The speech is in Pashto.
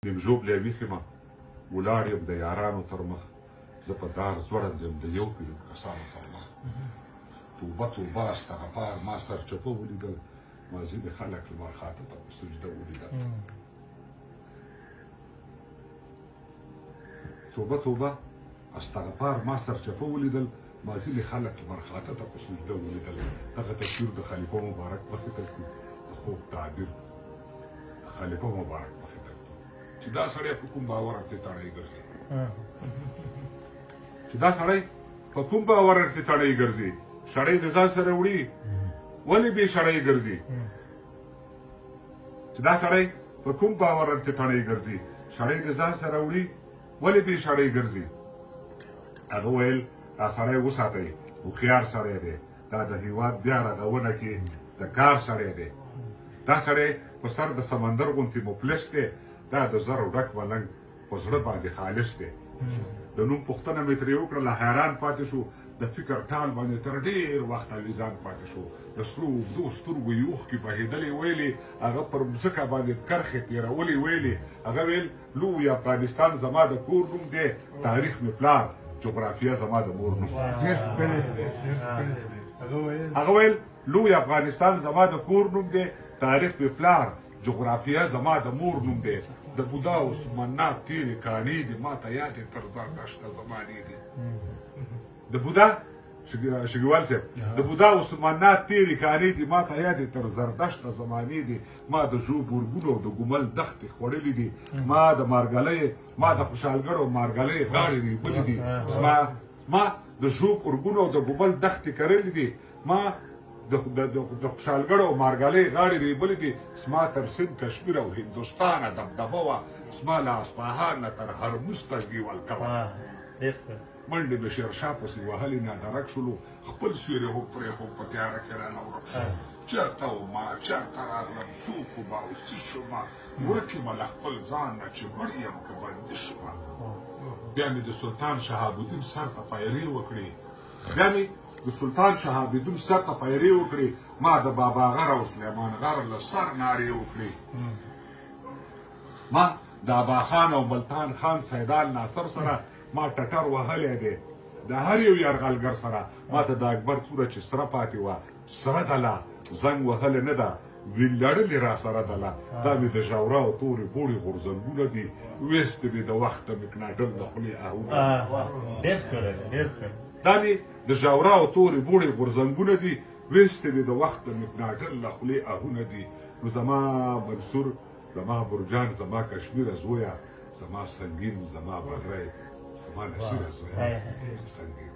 نیم ژوبلی ویښ یم، ولاړ یم د یارانو تر مخ، زه په دار ځوړند یم د یو میلیون کسانو تر مخ. توبه توبه استغفار، ما سرچپه ولیدل، ما ځینې خلک لمر خاته ته په سجده ولیدل. توبه توبه استغفار، ما سرچپه ولیدل، ما ځینې خلک لمر خاته ته په سجده ولیدل. دغه تصویر د خلیفه مبارک مخې ته کړو، د خوب تعبیر د خلیفه مبارک مخې ته کړو چې دا سړی په کوم باور ارتې تڼۍ ګرځي، چې دا سړی په کوم باور ارتې تڼۍ ګرځي، شړۍ د ځان سره وړي ولې بې شړۍ ګرځي؟ چې دا سړی په کوم باور ارتې تڼۍ ګرځي، شړۍ د ځان سره وړي ولې بې شړۍ ګرځي؟ هغه ویل دا سړی وساتئ، هوښیار سړی دی، دا د هیواد بیا رغونه کې د کار سړی دی، دا سړی په سر د سمندر غوندې مفلس دی، دا د زرو ډک ملنګ په زړه باندې خالص دی. د نوم پوښتنه مې ترې وکړله، حیران پاتې شو، د فکر ټال باندې تر ډېر وخت اویزان پاتې شو، د سرو اوږدو سترګو یې اوښکې بهېدلې ویلې، هغه پر مځکه باندې کرښې تېرولې ویلې. هغه ویل لوی افغانستان زما د کور نوم دی، تاریخ مې پلار، جغرافیه زما د مور نوم. هغه ویل لوی افغانستان زما د کور نوم دی، تاریخ مې پلار، جغرافیه زما د مور نوم دی، د بودا او سمنا تېرې کانې دي، ما ته یادې تر زردشته زمانې دي. د بودا شګیوال صاحب، د بودا او سمنا تېرې کانې دي، ما ته یادې تر زردشته زمانې دي، ما د ژوب ورګونو او د ګمل دښتې خوړلې دي، ما د مارګلۍ، ما د خوشحالګړ او مارګلۍ غاړې ریبلې دي، ما د ژوب ورګونو او د ګمل دښتې کرلې دي، ما د خوشحالګړ او مارګلۍ غاړې ریبلې دي، زما تر سند کشمیر او هندوستانه دبدبه وه، زما له اصفهان نه تر هرمز تنګي ولکه وه. منډې مې شېرشاه پسې وهلې، نادرک شولو، خپل سیوری هم پرېښود، په تیاره کې رانه ورک شو. چېرته ومه، چېرته راغلم، څوک ومه او څه شومه، ورک یمه له خپل ځان نه چې مړ یم که بندي شومه. بیا مې د سلطان شهاب الدین سر ته پایرې وکړې، بیا مې د سلطان شهاب الدین سر ته پایرې وکړې، ما د بابا غر او سلیمان غر له سر نارې وکړې، ما د ابا خان او ملتان خان سیدال ناصر سره ما ټټر وهلی دی، د هر یو یرغلګر سره. ما ته د اکبر توره چې سره پاتې وه سره دله، زنګ وهلې نه ده، ویلړلې را سره دله. دا مې د ژاوره او تورې بوړې غورځنګونه دي، ویستې مې د وخت د مکناټل د خولې آهونه. دا مې د ژاوره او تورې بوړې غورځنګونه دي، ویستې مې د وخت د مکناټل له خولې آهونه دي. نو زما منصور، زما برجان، زما کشمیره زویه، زما سنګین، زما بدری، زما نصیره زویه، سنګین.